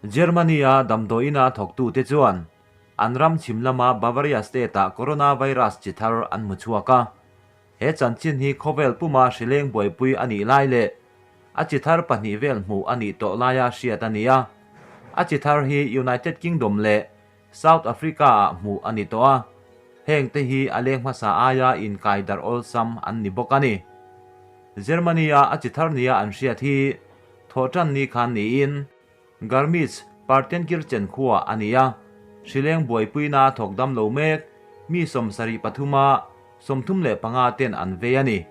Germany-a damdawiina thawktute chuan an ram chhim lama Bavaria state-ah coronavirus chi thar an hmu chhuak a. He chanchin hi khawvel puma hrileng buaipui a nih lai leh a chi thar pahnih vel hmuh a nih tawh laia hriat a ni a. A chi thar hi United Kingdom leh South Africa-ah hmuh a ni tawh a, hengte hi a leng hmasa aia inkai darh awlsam an ni bawk a ni. Germany-a a chi thar nia an hriat hi thawhṭan ni khan niin Garmisch Partenkirchen khua a ni a, hrileng buaipuina a thawk dam lo mek mi 73 a 35 ten an vei a ni.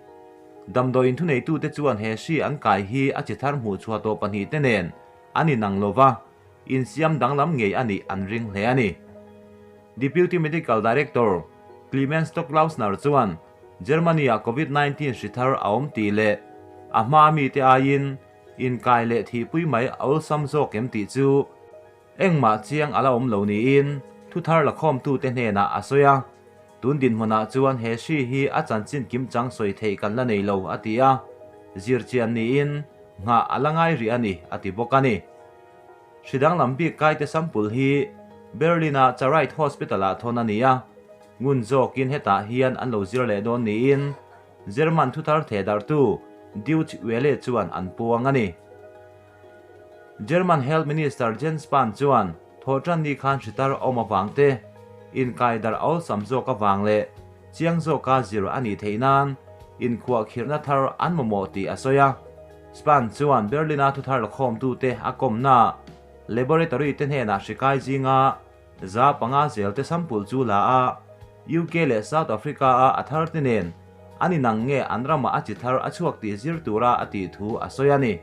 Damdawiin thuneitute chuan he hri an kai hi a chi thar hmuh chhuah tawh pahnihte nen an inang lo va, insiam danglam ngei a nih an ring hle a ni. Deputy Medical Director Clemens Stocklausner chuan Germany-ah Covid 19 hri thar a awm tih leh a hma mite aiin inkai leh thihpui mai a awlsam zawk em tih chu engmah chiang a la awm lo niin thu thar lakhawmtute hnenah a sawi a. Tun dinhmunah chuan he hri hi a chanchin kimchang sawi theih kan la nei lo a ti a, zirchian niin nghah a la ngai rih a ni a ti bawk a ni. Hri danglam bik kaite sample hi Berlin-a Charite Hospital-ah thawn a ni a, ngun zawkin hetah hian an lo zir leh dawn niin German thuthar thehdarhtu Deutsche Welle chuan an puang a ni. German Health Minister Jens Spahn chuan thawhṭan ni khan hritar awm avang te, inkai darh awlsam zawk avang leh chiang zawka zir a nih theih nan inkhuahkhirhna thar an mamawh tih a sawi a. Spahn chuan Berlin-a thuthar lakhawmtute a kawmna laboratory te hnenah hrikai zinga 5% zel te sample chu la a, UK leh South Africa-a a thar te nen an inang nge an ramah a chi thar a chhuak tih zir tura a tih thu a sawi a ni.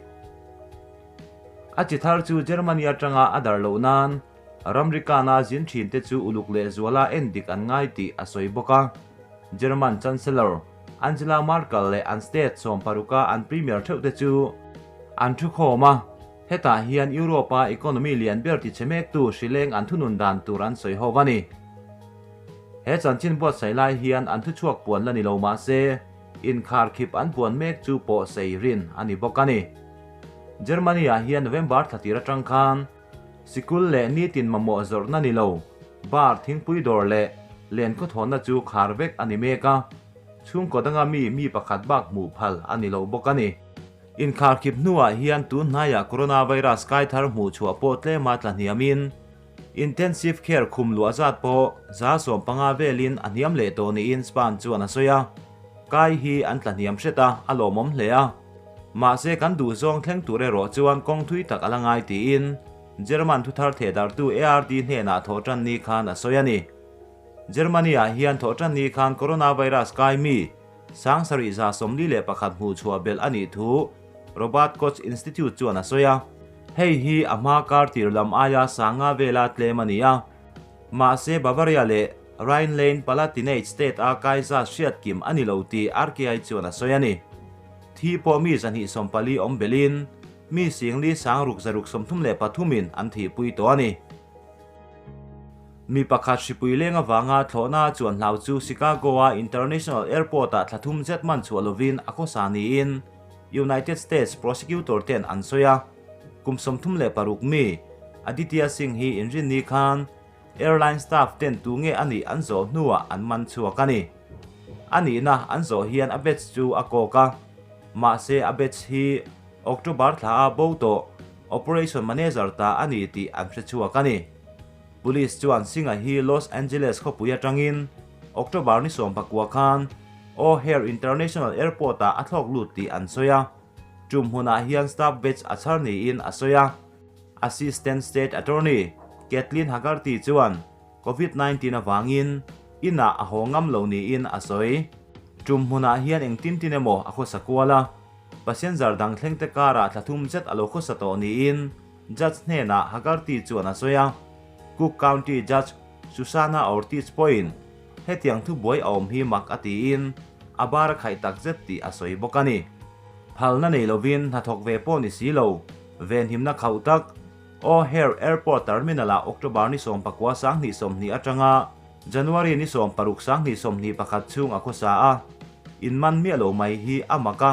A chi thar chu Germany atanga a darh loh nan ramrikana zin thin te chu uluk leh zuala en dik an ngai tih a sawi bawk a. German Chancellor Angela Merkel leh an state 16a an premier theuh te chu an thu khawm a, hetah hian Europe-a economy lian ber ti che mektu hrileng an thunun dan tur an sawi ho a ni. He chanchin buatsaih lai hian an thuchhuak puan la ni lo mah se, inkharkhip an puan mek chu pawh sei rin a ni bawk a ni. Germany-ah hian November thla tir atang khan sikul leh nitin mamawh zawrhna ni lo, bar, thingpui dawr leh len khawthawnna chu khar vek a ni mek a, chhungkaw danga mi mi pakhat bak hmuh phal a ni lo bawk a ni. Inkharkhip hnuah hian tun hnaiah coronavirus kai thar hmuh chhuah pawh tlema tla hniamin, Intensive care khum luah zat pawh 15% velin a hniam leh tawh niin Spahn chuan a sawi a. Kai hi an tla hniam hret a, a lawmawm hle a. Mahse kan duh zawng thleng tur erawh chuan kawng thui tak a la ngai tiin German thuthar thehdarhtu ARD hnenah thawhṭan ni khan a sawi a ni. Germany-ah hian thawhṭan ni khan coronavirus kai mi 7141 hmuh chhuah belh a nih thu Robert Koch Institute chuan a sawi a. Hei hi a hma kar tir lam aia sanga vela tlem a ni a. Mahse Bavaria leh Rhineland-Palatinate state-a kaiza hriat kim a ni lo tih RKI chuan a sawi a ni. Thi pawh mi 240 awm belhin mi singli sangruk zaruk 33 in an thihpui tawh a ni. Mi pakhat hripui leng avanga thlawhna chuan hlau chu Chicago-a International Airport-ah thla thum zet man chhuah lovin a khawsa niin United States prosecutor ten an sawi a. Kum 36 mi Aditya Singh hi inrinni khan airline staff ten tu nge a nih an zawh hnuah an man chhuak a ni. A nihna an zawh hian a batch chu a kawk a, mahse a batch hi October thla a bo tawh operation manager ta a ni tih an hre chhuak a ni. Police chuan Singh-a hi Los Angeles khawpui atangin October ni 19 khan O'Hare International Airport-ah a thlawk lut tih an sawi a. Tum hmunah hian staff batch a chhar niin a sawi a. Assistant State Attorney Kathleen Hagerty chuan Covid 19 avangin inah a haw ngam lo niin a sawi. Tum hmunah hian engtin tin emaw a khawsa kual a, passenger dang thlengte karah thla thum zet a lo khawsa tawh niin Judge hnenah Hagerty chuan a sawi a. Cook County Judge Susana Ortiz pawhin hetiang thubuai a awm hi mak a tiin a bar a khaih tak zet tih a sawi bawk a ni. Phalna nei lovin hnathawk ve pawh ni si lo, venhimna khauh tak O'Hare Airport Terminal-ah October ni 19 2020 atanga January ni 16 2021 chhung a khawsa a, inman miah lo mai hi a mak a,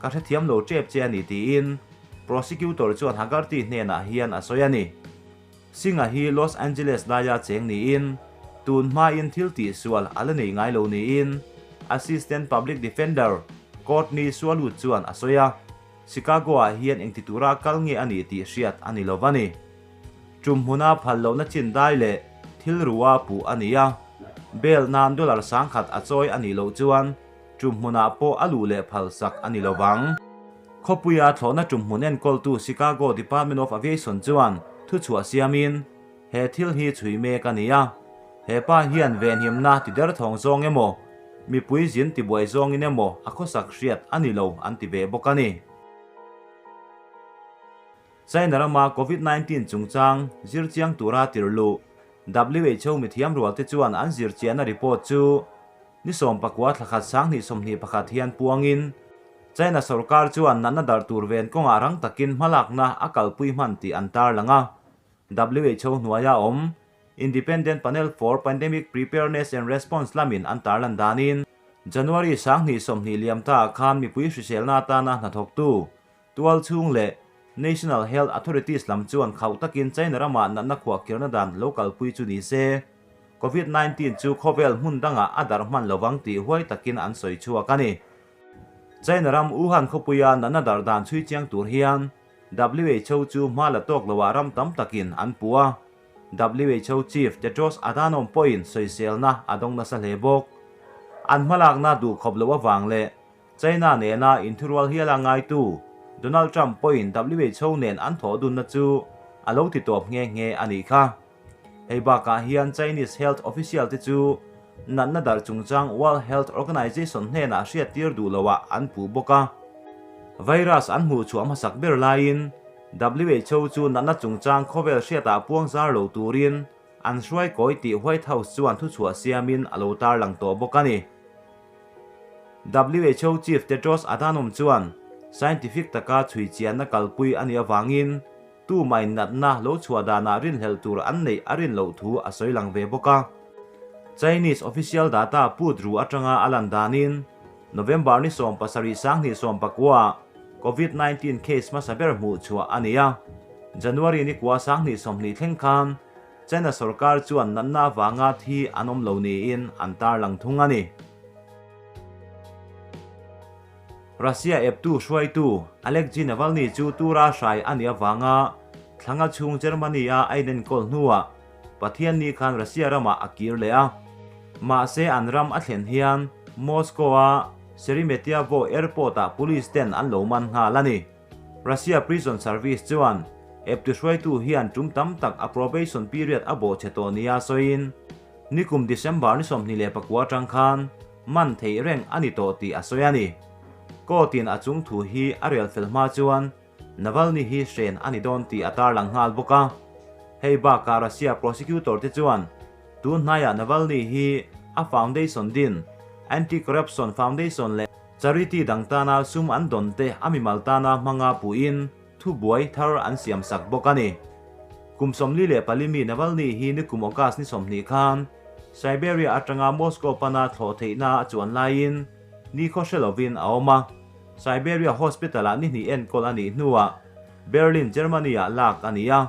ka hrethiam lo tep che a ni tiin Prosecutor chuan Hagerty hnenah hian a sawi a ni. Singh-a hi Los Angeles laia cheng niin, tun hmain thil tihsual a la nei ngai lo niin Assistant Public Defender Courtney Sualut chuan a sawi a. Chicago-ah hian engti tura kal nge a nih tih hriat a ni lo va ni. Tum hmuna phal lohna chin dai leh thil rua puh a ni a, bail nan dollar 10,000 a chawi a nih loh chuan tum hmunah pawh a luh leh phal sak a ni lo vang. Khawpuia thlawhna tum hmun enkawltu Chicago Department of Aviation chuan thuchhuah siamin he thil hi chhui mek a ni a, he pa hian venhimna ti derthawng zawng emaw, mipui zin tibuai zawngin emaw a khawsak hriat a ni lo an ti ve bawk a ni. China rama Covid 19 chungchang zirchiang tura tirhluh WHO mithiam rualte chuan an zirchiahna report chu ni 19 thla khat 2021 hian puangin China sorkar chuan natna darh tur ven kawngah rang takin hmalakna a kalpui hman tih an tarlang a. WHO hnuaia awm Independent Panel for Pandemic Preparedness and Response lamin an tarlan danin January 2020 liam ta khan mipui hriselna atana hnathawktu Tual chhung leh National Health Authorities lam chuan khauh takin China rama natna khuahkhirna dan lo kalpui chu ni se, Covid 19 chu khawvel hmun dangah a darh hman lovang tih huai takin an sawi chhuak a ni. China ram Wuhan khawpuia natna darh dan chhui chiang tur hian WHO chu hma la tawk loah ram tam takin an puh a, WHO Chief Tedros Adhanom pawhin sawiselna a dawng nasa hle bawk. An hmalakna duhkhawp loh avang leh China nena inthurual hiala ngaitu Donald Trump pawhin WHO nen an thawh dunna chu a lo ti tawp nghe nghe a nih kha. Hei bakah hian Chinese health official te chu natna darh chungchang World Health Organization hnenah hriattir duh loah an puh bawk a. Virus an hmuh chhuah hmasak ber laiin WHO chu natna chungchang khawvel hriatah puang zar lo turin an hruai kawi tih White House chuan thuchhuah siamin a lo tarlang tawh bawk a ni. WHO Chief Tedros Adhanom chuan scientific taka chhui chianna kalpui a nih avangin tumain natna lo chhuah danah rinhlelh tur an neih a rin loh thu a sawi lang ve bawk a. Chinese official data put ru atanga a lan danin November ni 17 2019 Covid 19 case hmasa ber hmuh chhuah a ni a. January ni kua 2020 thleng khan China sorkar chuan natna avanga thi an awm lo niin an tarlang thung a ni. Russia eptu hruaitu Alexei Navalny chu tura hrai a nih avanga thlanga chhung Germany-a a inenkawl hnuah Pathianni khan Russia ramah a kir leh a. Mahse an ram a thlen hian Moscow-a Sheremetyevo Airport-ah police ten an lo man nghal a ni. Russia Prison Service chuan eptu hruaitu hian tum tam tak a probation period a bawhchhe tawh nia sawiin nikum December ni 29 atang khan man theih reng a ni tawh tih a sawi a ni. Court-in a chung thu hi a rel fel hma chuan Navalny hi hren a ni dawn tih a tarlang nghal bawk a. Hei bakah Russia prosecutor te chuan tun hnaiah Navalny hi a foundation din Anti-Corruption Foundation leh Charity dang tana sum an dawn te a mimal tana hmanga puhin thubuai thar an siam sak bawk a ni. Kum 44 mi Navalny hi nikum August ni 20 khan Siberia atanga Moscow pana thlawh theihna a chuan laiin ni khaw hre lovin a awm a. Siberia Hospital-ah ni hnih enkawl a nih hnuah Berlin, Germany-ah lak a ni a.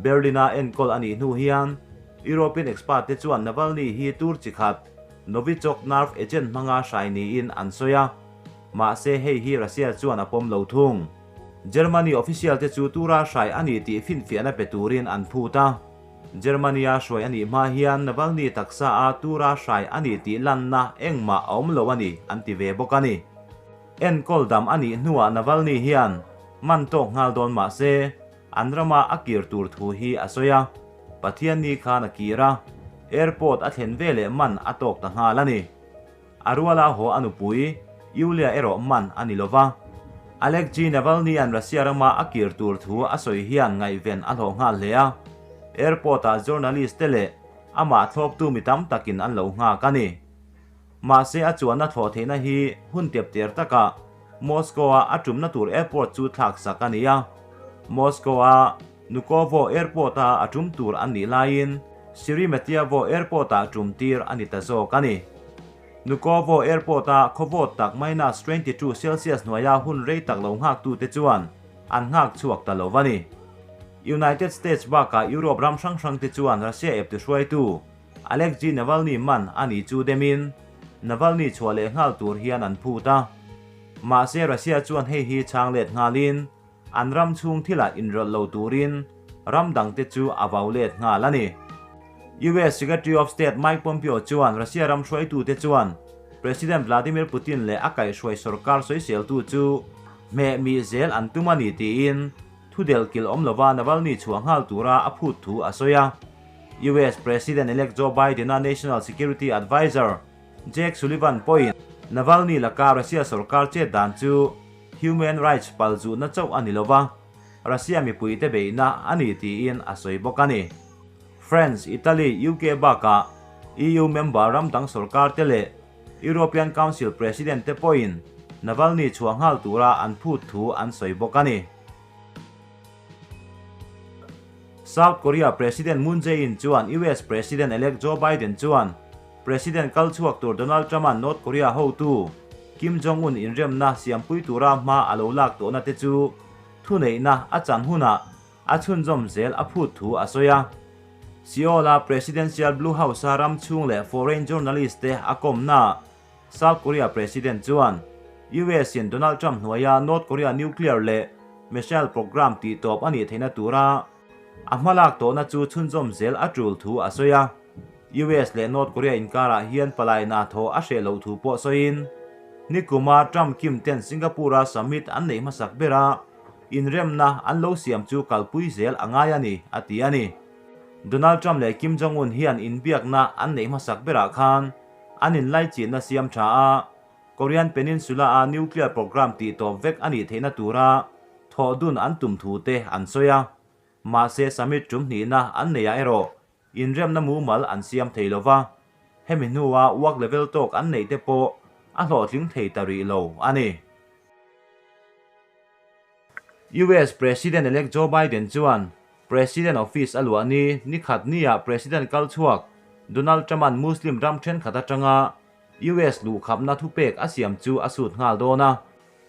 Berlin-a enkawl a nih hnu hian European expert te chuan Navalny hi tur chi khat Novichok nerve agent hmanga hrai niin an sawi a, mahse hei hi Russia chuan a pawm lo thung. Germany official te chu tura hrai a ni tih finfiahna pe turin an phut a. Germany-a hruai a nih hma hian Navalny taksa a tura hrai a ni tih lanna engmah a awm lo a ni an ti ve bawk a ni. Enkawl dam a nih hnuah Navalny hian man tawk nghal dawn mahse an rama a kir tur thu hi a sawi a, Pathianni khan a kir a, airport a thlen veleh man a tawk ta nghal a ni. A ruala haw a nupui, Yulia erawh man a ni lova. Alexei Navalny-a'n Russia rama a kir tur thu a sawi hian ngaihven a hlawh nghal hle a, airport-ah journalist te leh amah thlawptu mi tam takin an lo nghak a ni. Mahse a chuanna thlawh theihna hi hun tep ter takah Moscow-a a tumna tur airport chu thlak sak a ni a. Moscow-a Vnukovo Airport-a a tum tur an nih laiin Sheremetyevo Airport-ah tum tir a ni ta zawk a ni. Vnukovo Airport-a khawvawt tak minus 22 Celsius hnuaia hun rei tak lo nghaktute chuan an nghak chhuak ta lo a ni. United States bakah Europe ram hrang hrangte chuan Russia eptu hruaitu Alexei Navalny man a ni chu demin Navalny chhuah leh nghal tur hian an phut a. Mahse Russia chuan hei hi chhang let nghalin an ram chhung thilah inrawlh lo turin ram dangte chu a vau let nghal a ni. US Secretary of State Mike Pompeo chuan Russia ram hruaitute chuan President Vladimir Putin leh a kaihhruai sorkar sawiseltu chu hmeh mih zel an tum a ni tiin thu delhkilh awm lova Navalny chhuah nghal tura a phut thu a sawi a. US President-elect Joe Biden-a National Security Adviser Jake Sullivan pawhin Navalny laka Russia sorkar chet dan chu human rights palzutna chauh a ni lova, Russia mipuite beihna a ni tiin a sawi bawk a ni. France, Italy, UK bakah EU member ram dang sorkar te leh European Council President te pawhin Navalny chhuah nghal tura an phut thu an sawi bawk a ni. South Korea President Moon Jae-in chuan US President-elect Joe Biden chuan President kal chhuak tur Donald Trump-a'n North Korea hotu Kim Jong-un inremna siampui tura hma a lo lak tawhna te chu thuneihna a chan hunah a chhunzawm zel a phut thu a sawi a. Seoul-a Presidential Blue House-a ram chhung leh foreign journalist te a kawmnaah South Korea President chuan US-in Donald Trump hnuaia North Korea nuclear leh missile program tihtawp a nih theihna tura a hmalak tawhna chu chhunzawm zel a tul thu a sawi a. US leh North Korea inkarah hian palaina thaw a hreh loh thu pawh sawiin, nikuma Trump Kim ten Singapore-a summit an neih hmasak bera inremna an lo siam chu kalpui zel a ngai a ni, a ti a ni. Donald Trump leh Kim Jong-un hian inbiakna an neih hmasak berah khan an inlaichinna siam tha a, Korean Peninsula-a nuclear program tihtawp vek a nih theihna tura thawh dun an tum thu te an sawi a. Mahse summit tum hnihna an neihah erawh inremna mumal an siam thei lo va, hemi hnua work level tawk an neih te pawh a hlawhtling thei ta rih lo a ni. US President-elect Joe Biden chuan President office a luah ni nikhat niah President kal chhuak Donald Trump-a'n Muslim ram thenkhat atanga US luhkhapna thupek a siam chu a sut nghal dawn a.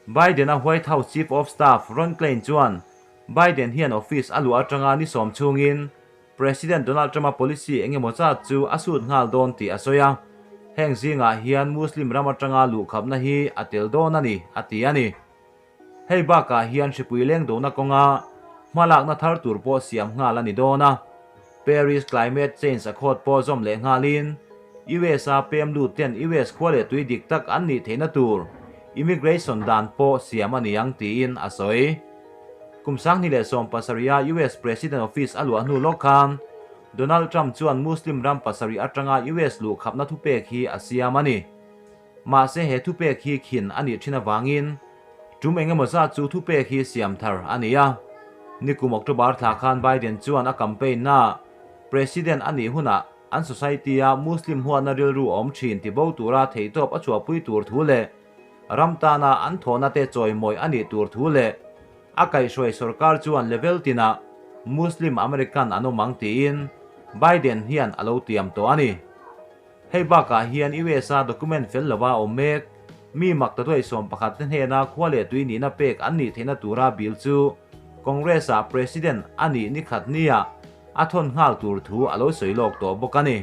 Biden-a White House Chief of Staff Ron Klain chuan Biden hian office a luah atanga ni sawm chhungin President Donald Trump-a policy eng emaw zat chu a sut nghal dawn tih a sawi a, heng zingah hian Muslim ram atanga luhkhapna hi a tel dawn a ni, a ti a ni. Hei bakah hian hripui leng dona kawnga hmalakna thar tur pawh siam nghal a ni dawn a, Paris Climate Change Accord pawh zawm leh nghalin US-a pem lut ten US khua leh tui dik tak an nih theihna tur immigration dan pawh siam a ni ang tiin a sawi. Kum 2017-a US President Office a luah hnu lawk khan Donald Trump chuan Muslim ram pasarih atanga US luhkhapna thupek hi a siam a ni. Mahse he thupek hi khin a nih thin avangin tum eng emaw zat chu thupek hi siam thar a ni a. Nikum October thla khan Biden chuan a campaign na President a nih hunah an society-a Muslim huatna rilru awm thin tibo tura theihtawp a chhuahpui tur thu leh ram tana an thawhna te chawimawi a nih tur thu leh a kaihhruai sorkar chuan level tinah Muslim American an awm ang tiin Biden hian a lo tiam tawh a ni. Hei bakah hian US-a document fel lova awm mek, mi mak ta duai 11 te hnena khua leh tui nihna pek an nih theihna tura bill chu Congress-ah President a nih nikhat nia a thawn nghal tur thu a lo sawi lawk tawh bawk a ni.